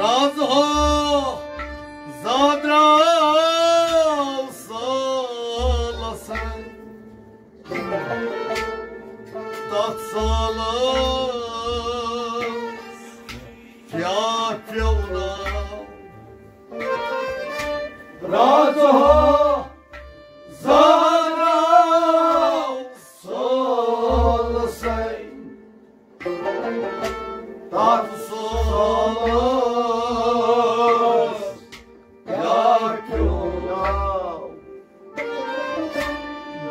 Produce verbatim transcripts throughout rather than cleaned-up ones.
از ہو زادراو سالسن، تتھ سالس کیٛاہ پیوٚو ناو؟ رازہو زاناو سولسے، تتھ سولس کیٛاہ کیٛاہ ناو؟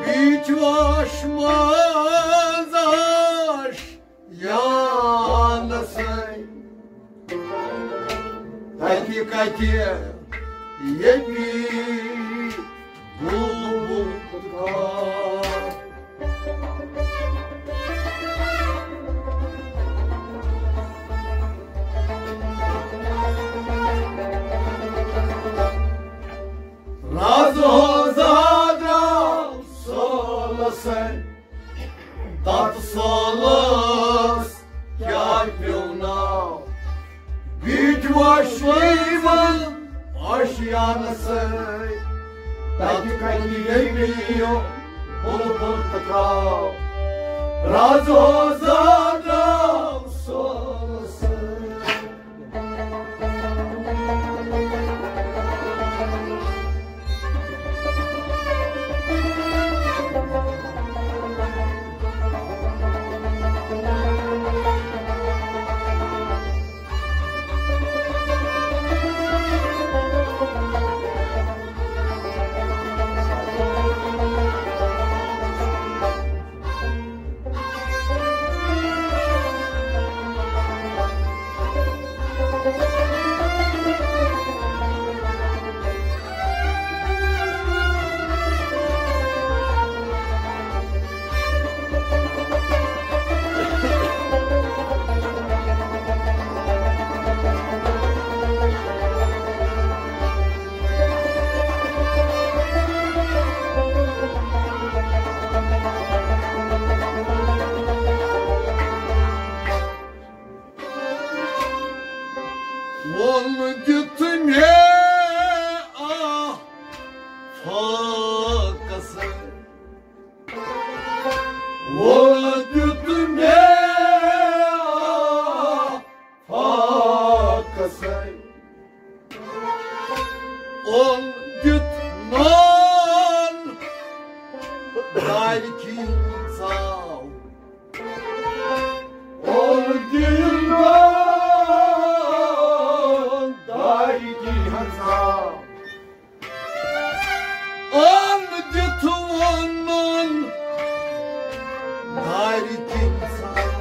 بیچ واش منٛز آش یانسے، تتہِ کتہِ ییٚتی بُلبُل تہٕ کاو۔ رازہو زادراو سولسے، تتھ سولس کیٛاہ پیوٚو ناو؟ بیٖٹھ وۄشی منٛز آشیانہٕ سۭتۍ، تتہِ کتہِ ییٚمہِ یِم بُلبُل تہٕ کاو۔ رازہو زادراو سولسے۔ ووٚن دیُت مےٚ آفاقس، ووٚن دیُت مےٚ آفاقس۔ اوٚن دیُت نان دارِ کِنۍ ژاو۔ اوٚن دیُت نان دارِ کِنۍ ژاو۔ اوٚن دیُت ووٚنُن دارِ کِنۍ ژاو۔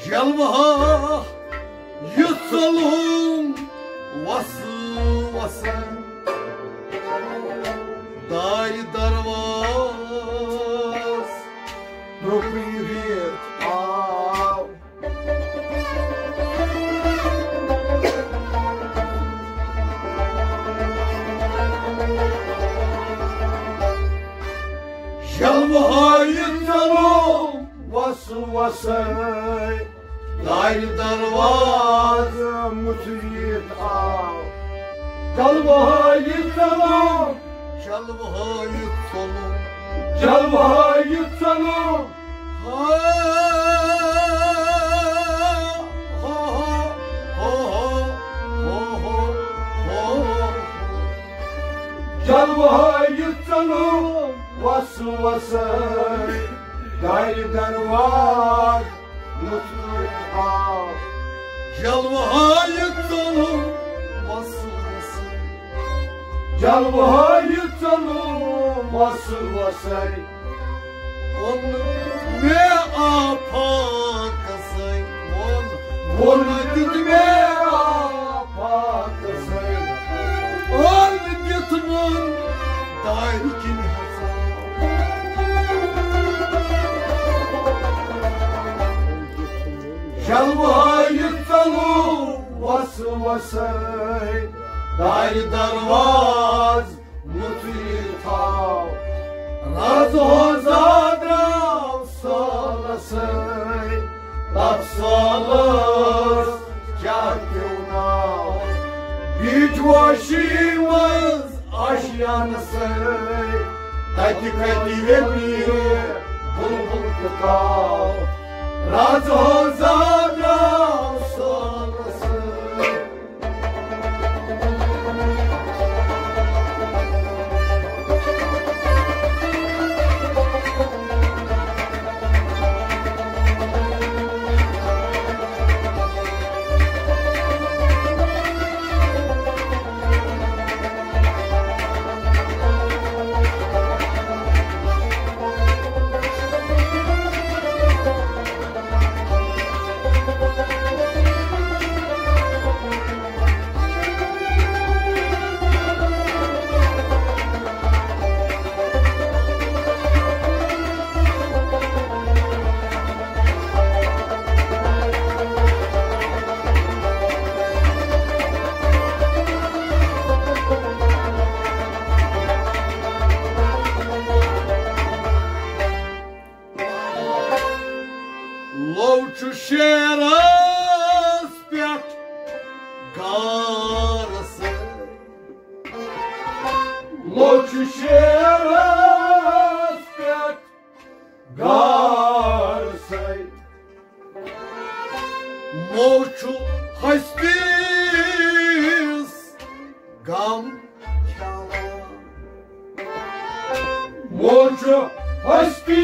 جلوہا یہِ ژوٚلُم وسہٕ وسن، دارِ درواز ترٛوٚپُے ریت آو۔ جلوہا یہِ ژوٚلُم وسہٕ وسن، دارِ درواز مُژرِتھ آو۔ جلوہا یہِ ژوٚلُم، جلوہا یہِ ژوٚلُم، جلوہا یہِ ژوٚلُم۔ ہا، ہا، ہا۔ جلوہا یہِ ژوٚلُم وسہٕ وسن، دارِ درواز مُژرِتھ آو۔ جلوہا یہِ ژوٚلُم وسہٕ وسن۔ جلوہا یہِ ژوٚلُم وسہٕ وسن۔ اوٚن مےٚ آفاقسے ووٚن، ووٚن دیُت مےٚ آفاقسے۔ اوٚن دیُت نوٚن دارِ کِنۍ ہسا۔ جلوہا یہِ ژوٚلُم وسہٕ وسن، دارِ درواز مُژرِتھ آو۔ سوزا درٛاو سٲلسٕے، تَتھ سٲلَس کیٛاہ پیوٚو ناو؟ بیٖٹھ وٲشی منٛز آشیانہٕ سۭتۍ، تَتہِ کَتہِ ییٚمہِ بُلبُل تہٕ کاو۔ رازٕ ہٲنزا درٛاو سٲلسٕے۔ لو چھُ شیرس پٮ۪ٹھ گارسٕے۔ لو چھُ شیرس پٮ۪ٹھ گارسٕے۔ مو چھُ ہستیس غم کھٮ۪وان۔ مو چھُ ہستیس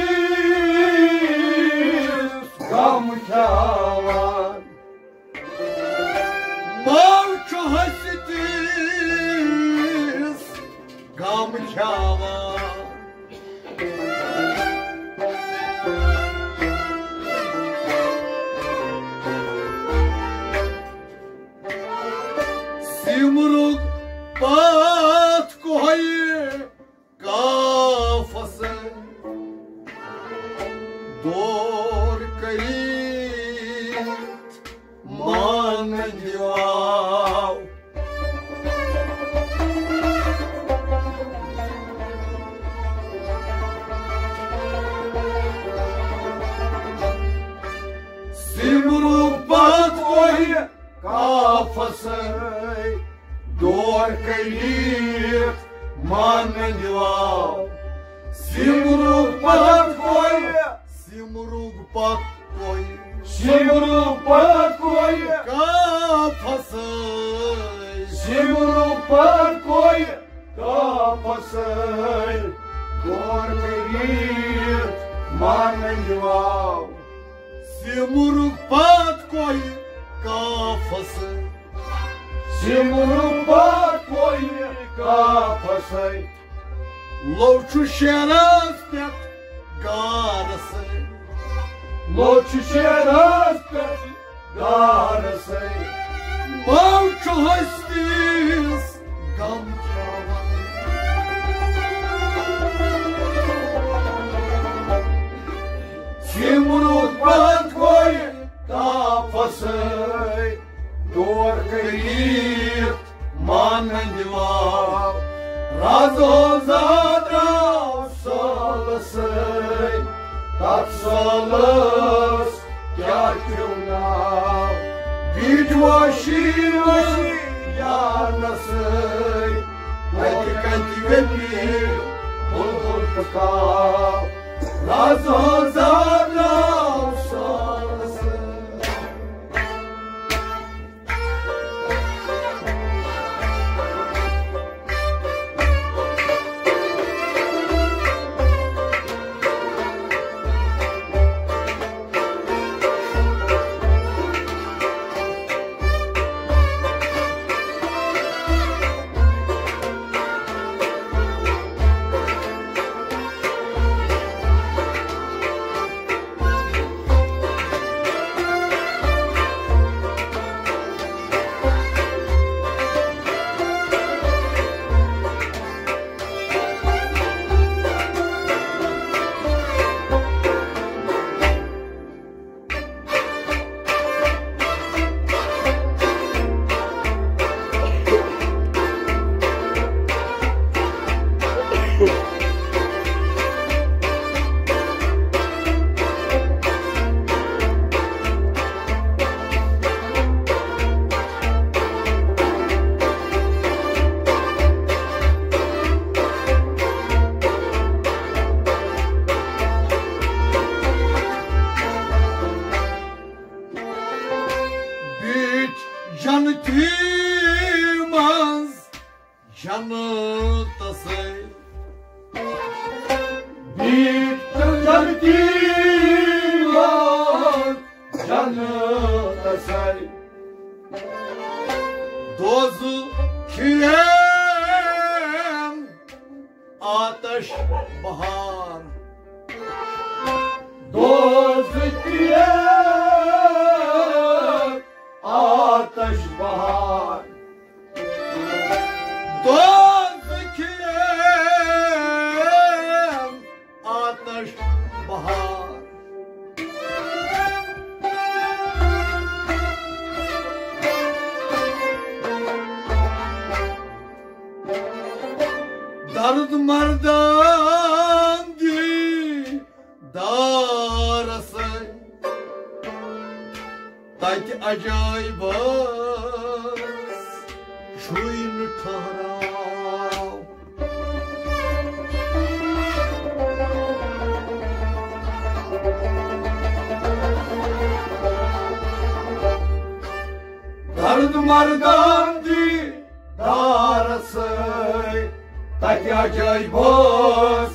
غم کھٮ۪وان۔ مو چھُ ہستیس غم کھٮ۪وان۔ سِمرُک پتھ کوہہِ کافس دور کٔرِتھ مان دیواو۔ سِمرُک پتھ کوہہِ کافسٕے دور کٔرِتھ مان دیواو۔ سِمرُک پتھ کوہہِ، سِمرُک پتھ کوہہِ، سِمرُک پتھ کوہہِ کافسٕے، سِمرُک پتھ کوہہِ کافسٕے دور کٔرِتھ مان دیواو۔ سِمرُک پتھ کوہہِ کافسٕے، سِمرُک پتھ کوہہِ کافسٕے۔ لو چھُ شیرس پٮ۪ٹھ گارسٕے۔ لو چھُ شیرس پٮ۪ٹھ گارسٕے۔ مو چھُ ہستیس غم کھٮ۪وان۔ سِمرُک پتھ کوہہِ کافسٕے دور کٔرِتھ مان دیواو۔ رازٕ ہٲنزا درٛاو سٲلسٕے، تَتھ سٲلس کیٛاہ پیوٚو ناو؟ بیٖٹھ وٲشی وٲشی یانسٕے، کَتہِ کَتہِ ویٚپہِ بُلبُل تہٕ کاو۔ رازٕ ہٲنزا درٛاو سٲلسٕے۔ تسے۔ بیٖٹھ جنتی منٛز جنتسے۔ دوزخین آتش بہار۔ دوزخین آتش بہار۔ دوزخین آتش بہار۔ درد مردان دی دارس تتہِ عجٲیبس چھُے نہٕ ٹھہراو۔ درد مردان دی دارس تتہِ عجٲیبس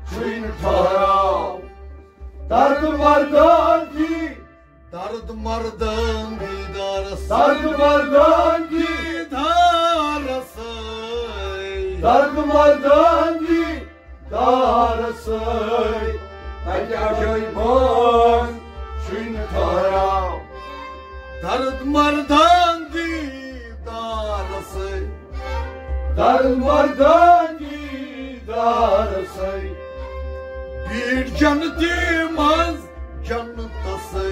چھُے نہٕ ٹھہراو۔ درد مردان دی، درد مردان دیدارس، درد مردان دیدارس، درد مردان دیدارس، تتہِ عجٲیبن چھُے نہٕ ٹھہراو۔ درد مردان دیدارس، درد مردان دیدارس، بیٖٹھ جنتی منٛز جنتسے۔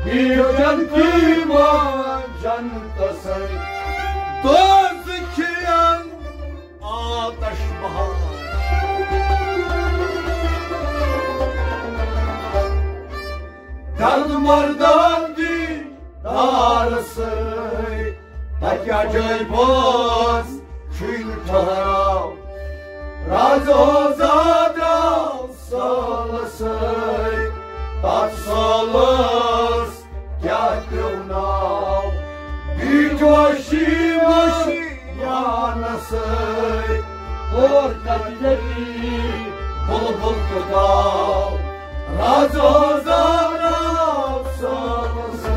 بیٖٹھ جنتی منٛز جنتسے۔ دوزخین آتش بہار۔ درد مردان دیدارس، تتہِ عجٲیبس چھُے نہٕ ٹھہراو۔ راز اوزا درٛاو سٲلسے، تتھ سٲلس کیٛاہ پیوٚو ناو؟ بیٖٹھ وشی وشی یانسے، اور تتہِ ییٚتی بلبل تہٕ کاو۔ راز اوزا درٛاو سٲلسے۔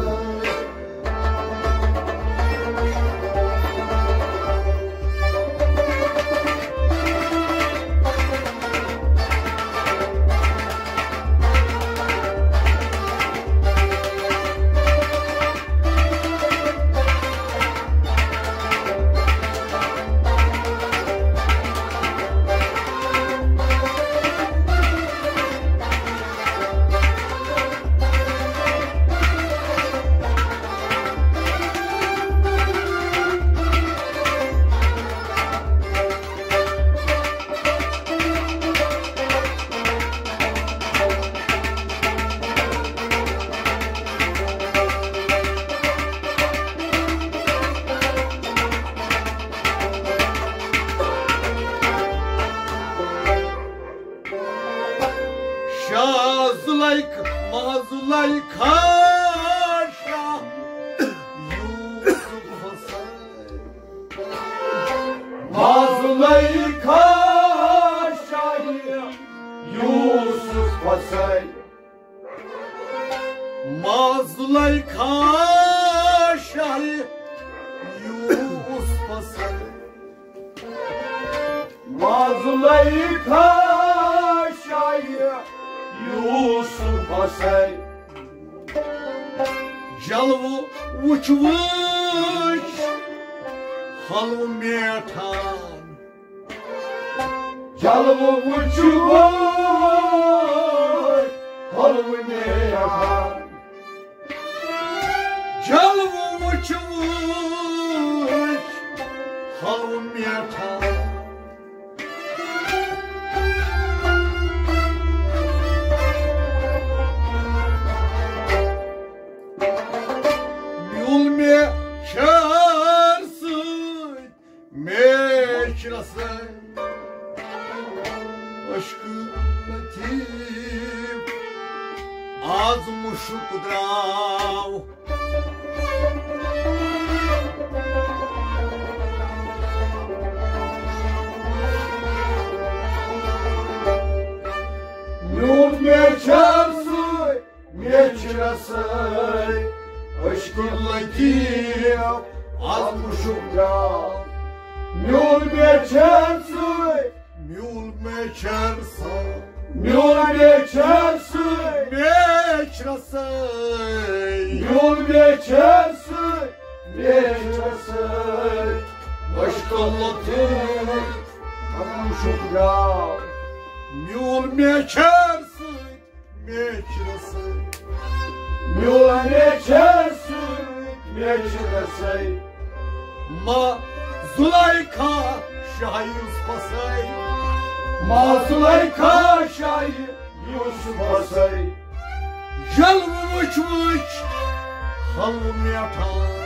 شاہ زلیخ، ماں زلیخا، شاہ یوسف حسین۔ ماں زلیخا، شاہ یوسف حسین۔ ماں زلیخا، شاہ یوسف حسین۔ ماں زلیخا، شاہ یوسف حسین۔ جلوٕ وٕچھ وٕچھ حلوٕ میٹھان۔ جلوٕ وٕچھ وٕچھ حلوٕ میٹھان۔ جلوٕ وٕچھ وٕچھ حلوٕ میٹھان۔ میوٗل مےٚ چھٲر سۭتۍ میچھ رسن۔ عشق لطیف آز مشک درٛاو۔ میول میچھر سۭتۍ، میول میچھر سۭتۍ، میول میچھر سۭتۍ، میچھر سۭتۍ، میول میچھر سۭتۍ، میچھر سۭتۍ، مشکل تہٕ ہمشُک گاو۔ میول میچھر سۭتۍ، میچھر سۭتۍ، میول میچھر سۭتۍ، میچھر سۭتۍ۔ ما زلیخا شاہ یوسفسے، ما زلیخا شاہ یوسفسے۔ جلوٕ وٕچھ وٕچھ حلوٕ میٹھان۔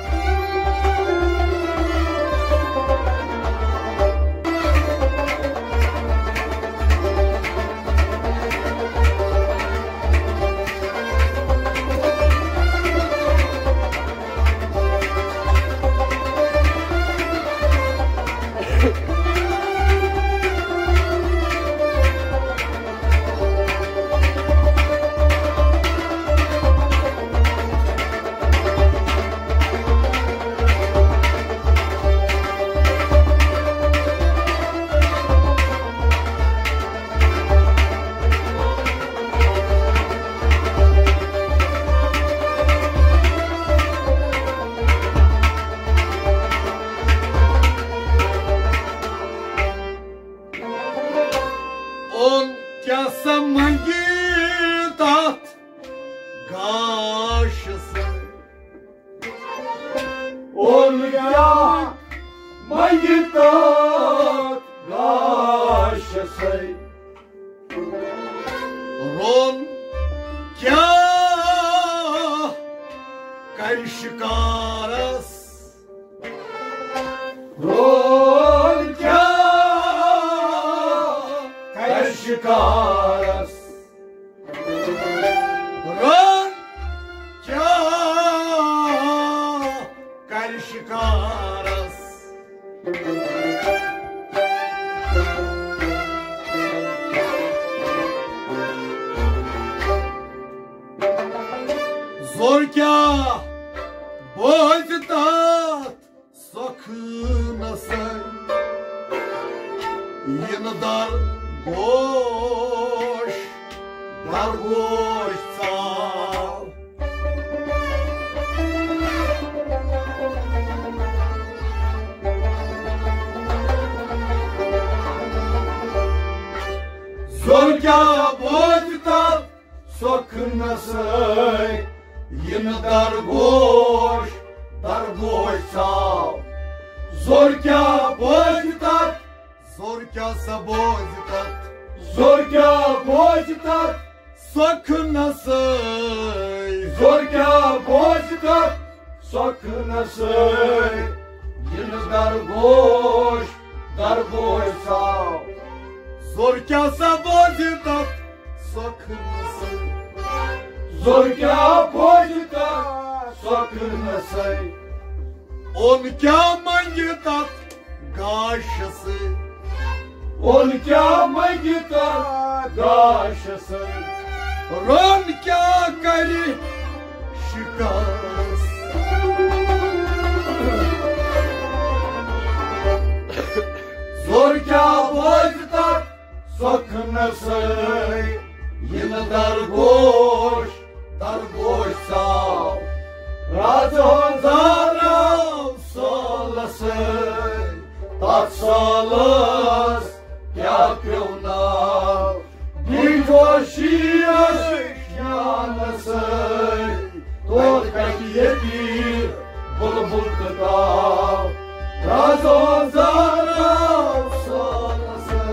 اوٚن کیٛاہ سا منٛگہِ تتھ گاشہِ سۭتۍ؟ اوٚن کیٛاہ منٛگہِ تتھ گاشہِ سۭتۍ؟ روٚن کیٛاہ کرِ شکارس؟ روٚن کیٛاہ کرِ شکارس؟ روٚن کیٛاہ کرِ شکارس؟ زور کیٛاہ بوزِ تتھ سۄکھنس؟ یِنہٕ در گوش، در گوش ژاو۔ زور کیٛاہ بوزِ تتھ سۄکھنس سۭتۍ؟ یِنہٕ در گوش، در گوش ژاو۔ زور کیٛاہ بوزِ تتھ؟ زور کیٛاہ سا بوزِ تتھ؟ زور کیٛاہ بوزِ تتھ؟ سۄکھنس سۭتۍ۔ زور کیٛاہ بوزِ تتھ؟ سۄکھنس سۭتۍ۔ یِنہٕ در گوش، در گوش ژاو۔ زور کیٛاہ سا بوزِ تتھ سۄکھنس سۭتۍ؟ زور کیٛاہ بوزِ تتھ سۄکھنس سۭتۍ؟ اوٚن کیٛاہ منٛگہِ تتھ گاشہِ سۭتۍ؟ اوٚن کیٛاہ منٛگہِ تتھ گاشہِ سۭتۍ؟ روٚن کیٛاہ کرِ شکارس؟ زور کیٛاہ بوزِ تتھ سۄکھنس سۭتۍ؟ یِنہٕ در گوش، در گوش ژاو۔ رازٕ ہُنٛد زار آو سٲلس سۭتۍ۔ تتھ سٲلس کیٛاہ پیوٚو ناو؟ بیجوشی ٲس شانہٕ سۭتۍ، توتہِ کتہِ ییٚتی بلبل تہٕ کاو۔ رازو زارو سونہٕ سۭتۍ۔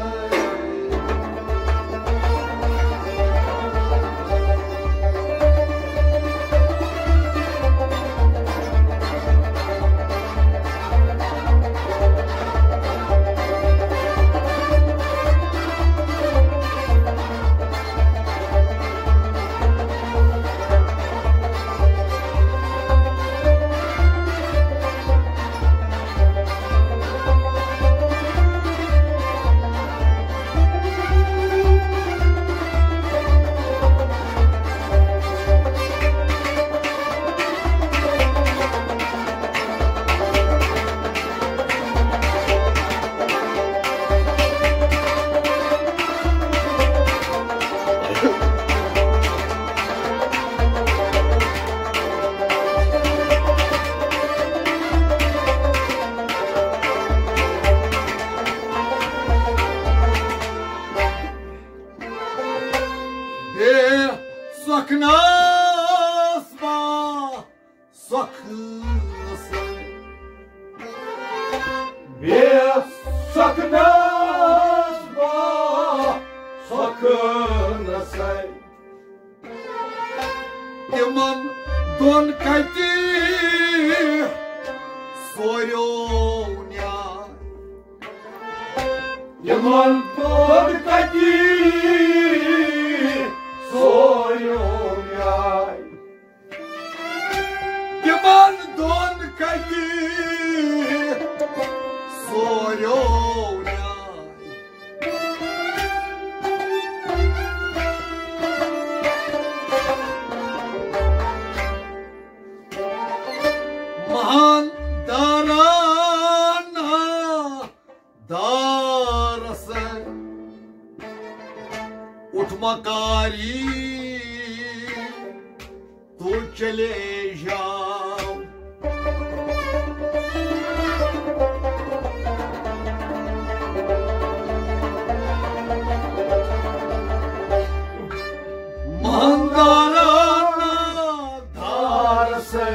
سۄکھنس با سۄکھنسے۔ بے سۄکھنس با سۄکھنسے۔ تِمن دۄن کتہِ سوریو نیاے۔ تِمن دۄن کتہِ سوریو نیاے۔ تِمن دۄن کتہِ سوریو نیاے۔ مہان دارانا دارس اٹھ مکاری تو چلے جاؤ۔ مہندارا دار سے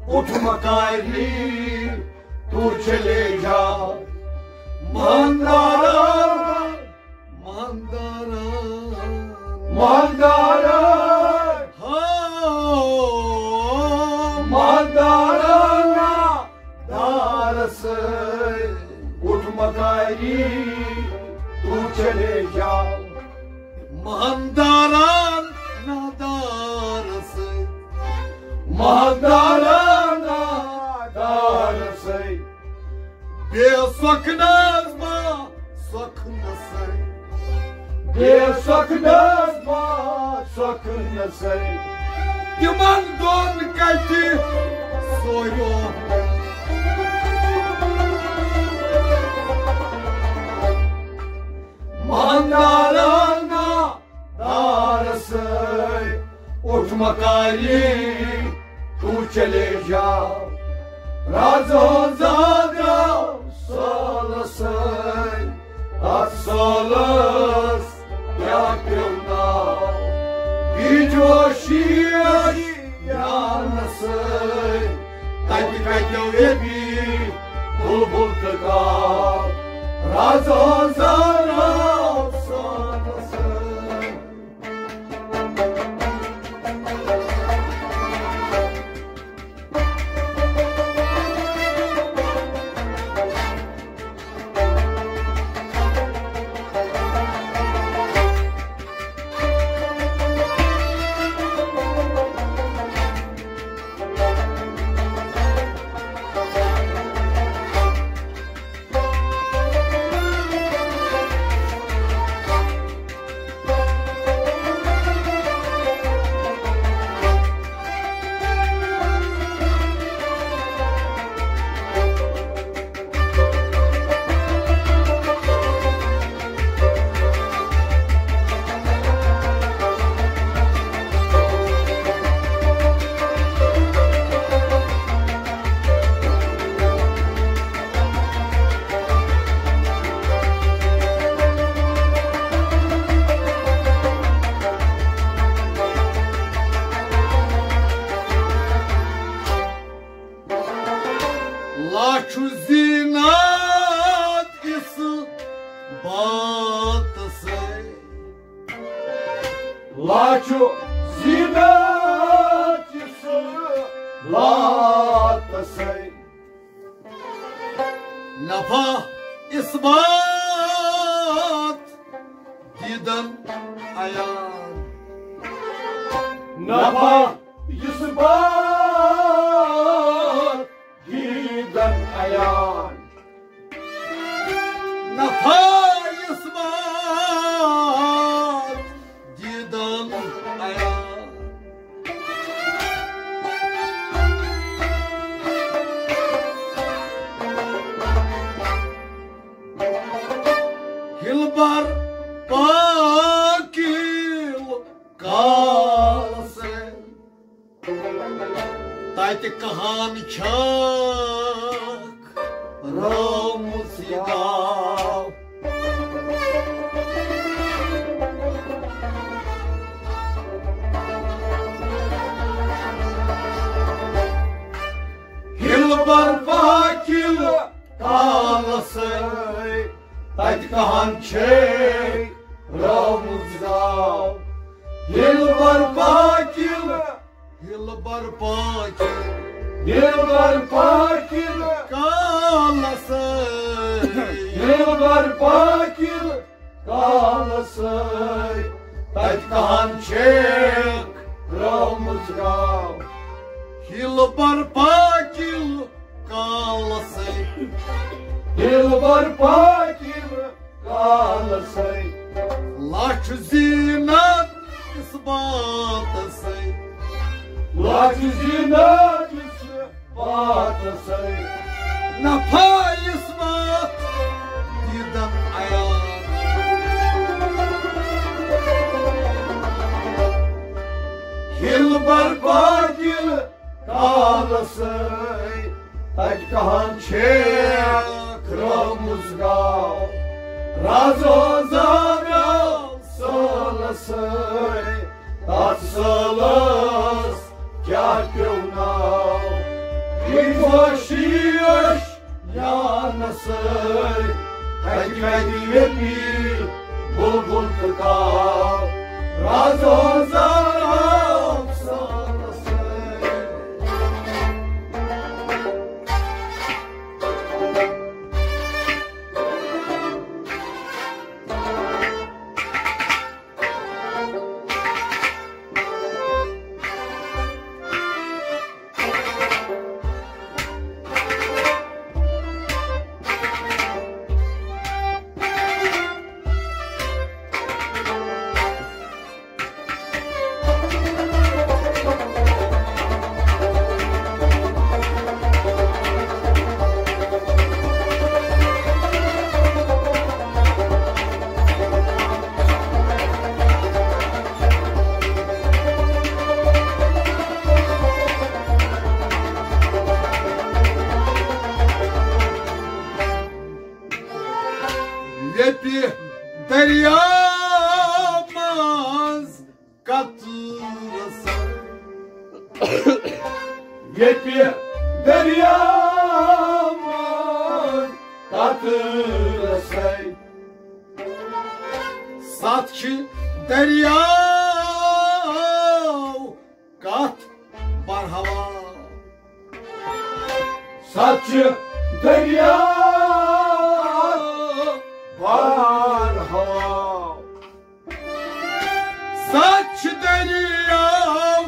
اٹھ مکاری تو چلے جاؤ۔ مہندارا، مہندارا، مہندارا، ہاں۔ مہندارا دار سے اٹھ مکاری تو چلے جاؤ۔ مہندارا دار سے، مہندارا دار سے بے سۄکھنس با سۄکھنسے۔ بے سۄکھنس با سۄکھنسے۔ تِمن دۄن کتہِ سوریو۔ مہندارا دار سے اٹھ مکاری تو چلے جاؤ۔ رازو زادو سولس، اتھ سولس کیا پیو ناو؟ بیجو شیش یانس، تتہِ کتیو یبی بلبل تہٕ کاو۔ رازو زادو سولس۔ لاچھُ زینت اس بات سے۔ لاچھُ زینت اس بات سے۔ نفع اس بات دیدن عیان۔ نفع اس بات دیدن عیان۔ نفع اس بات دیدن عیان۔ ہلبر پاکیل کال سے تتہِ کہان چھکھ رٲومٕژ یہِ گاو۔ تتہِ کہن چھے رٲومٕژ گاو۔ ہِل بر پاکِل، ہِل بر پاکِل، ہِل بر پاکِل، کالسے۔ ہِل بر پاکِل، کالسے۔ تتہِ کہن چھے رٲومٕژ گاو۔ ہِل بر پاکِل، کالسے۔ ہِل بر پاکِل، کالسے۔ لچھ زینت اثباتسے۔ لچھ زینت اثباتسے۔ نفع اثبات دیدن عیان۔ ہِل بر پاکِل، کالسے۔ تتہِ کہن چھے رٲومٕژ گاو۔ رازو زانو سٲلسے۔ تتھ سٲلس کیاہ پیوٚو ناو؟ یہِ وحشی ٲسۍ یانسے۔ تتہِ کتہِ ویپی بلبل تہٕ کاو۔ رازو زانو سٲلسے۔ ییٚتہِ دریا منٛز قطرٕ سا۔ ییٚتہِ دریا منٛز قطرٕ سا۔ ستھ چھِ دریاو کتھ برہوا۔ ستھ چھِ دریاو برہوا۔ ستھ چھِ دریاو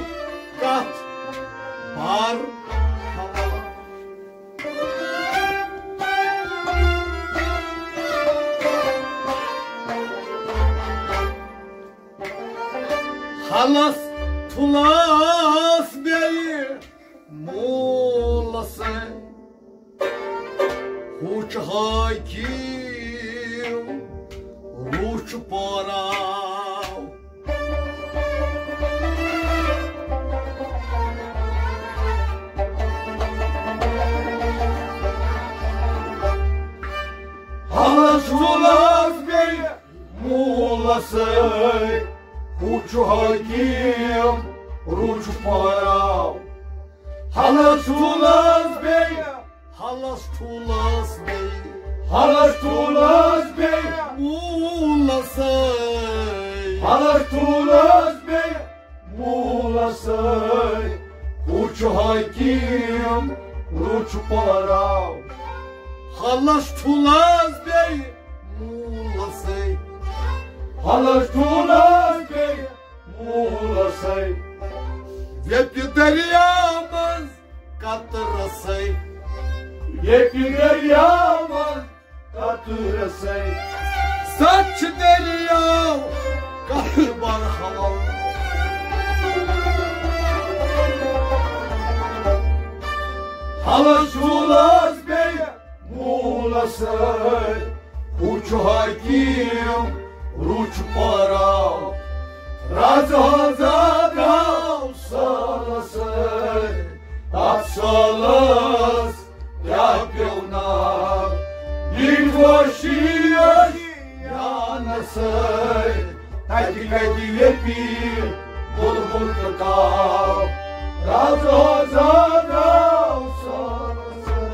کتھ برہوا۔ حلس ٹھُلس بیٚیہِ موٗلسے۔ ہُہ چھُ حٲکِم، روٗح چھُ پٲراو۔ حلس ٹھُلس بیٚیہِ موٗلسے۔ ہُہ چھُ حٲکِم، روٗح چھُ پٲراو۔ حلس ٹھُلس بیٚیہِ۔ حلس ٹھُلس بیٚیہِ۔ حلس ٹھُلس بیٚیہِ۔ موٗلسے۔ حلس ٹھُلس بیٚیہِ۔ موٗلسے۔ ہُہ چھُ حٲکِم، روٗح چھُ پٲراو۔ حلس ٹھُلس بیٚیہِ۔ موٗلسے۔ حلس ٹھُلس بیٚیہِ۔ موٗلسے۔ ییٚتہِ دریا منٛز قطرسے۔ ییٚتہِ دریا منٛز قطرسے۔ ستھ چھِ دریاو کتھ برہوا۔ حلس ٹھُلس بیٚیہِ موٗلسے۔ ہُہ چھُ حٲکِم، روٗح چھُ پٲراو۔ رازٕ ہٲنزا درٛاو سٲلسے۔ تتھ سٲلس کیٛاہ پیوٚو ناو؟ بیٖٹھ وٲشی یانسے۔ تتہِ کتہِ ویپی بلبل تہٕ کاو۔ رازٕ ہٲنزا درٛاو سٲلسے۔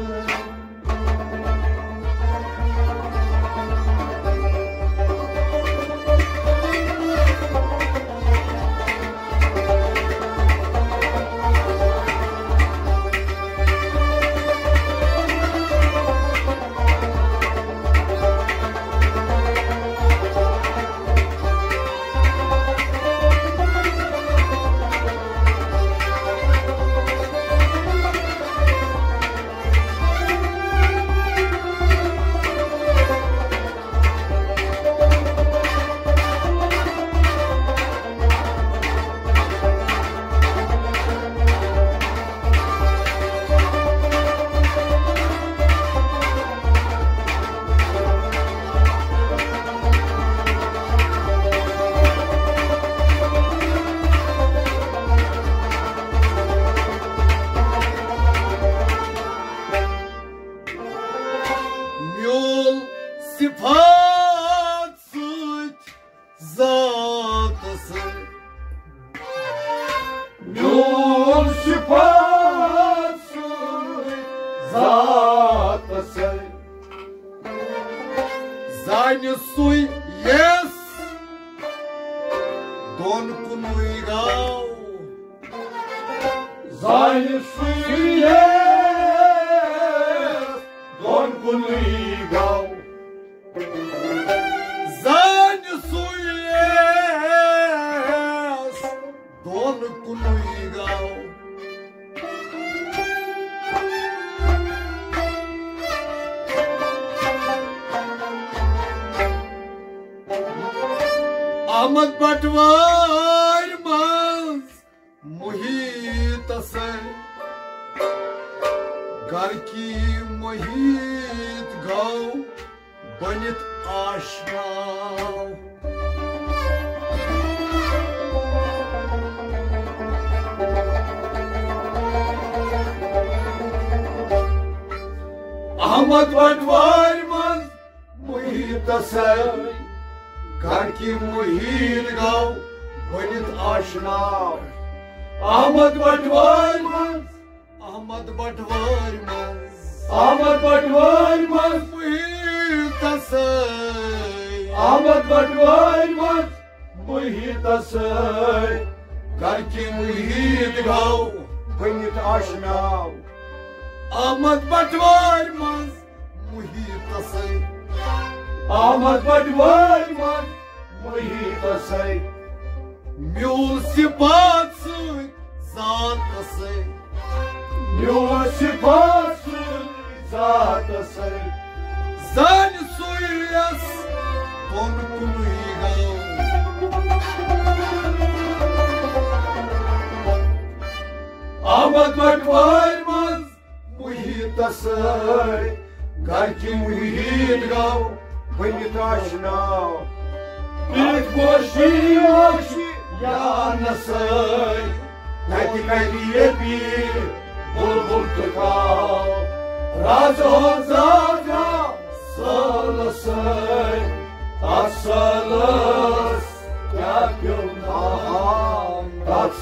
زانہِ سُے یس دۄن کُنُے گاو۔ زانہِ سُے یس دۄن کُنُے گاو۔ زانہِ سُے یس دۄن کُنُے گاو۔ احمد بٹوارِ منٛز محیطس گرکی محیط گاو بٔنِتھ آشناو۔ احمد بٹوارِ منٛز محیطس گرکی محیط گاو بٔنِتھ آشناو۔ احمد بٹوارِ منٛز احمد بٹوارِ منٛز۔ احمد بٹوارِ منٛز۔ محیطس۔ احمد بٹوارِ منٛز۔ محیطس۔ گرکی محیط گاو بٔنِتھ آشناو۔ احمد بٹوارِ منٛز۔ محیطس۔ احمد بٹوارِ منٛز۔ محیطس۔ میول صفات سۭتۍ ذاتس۔ میول صفات سۭتۍ ذاتس۔ زانہِ سُے یس دۄن کُنُے گاو۔ احمد بٹوارِ منٛز۔ محیطس۔ گرکی محیط گاو بٔنِتھ آشناو۔ پیٖٹھ پوشی وٕچھ یانس۔ کتہِ کتہِ ییٚتہِ بلبل تہٕ کاو۔ رازٕ ہُنٛد زاگا سٲلس۔ تتھ سٲلس کیٛاہ پیوٚو ناو؟ تتھ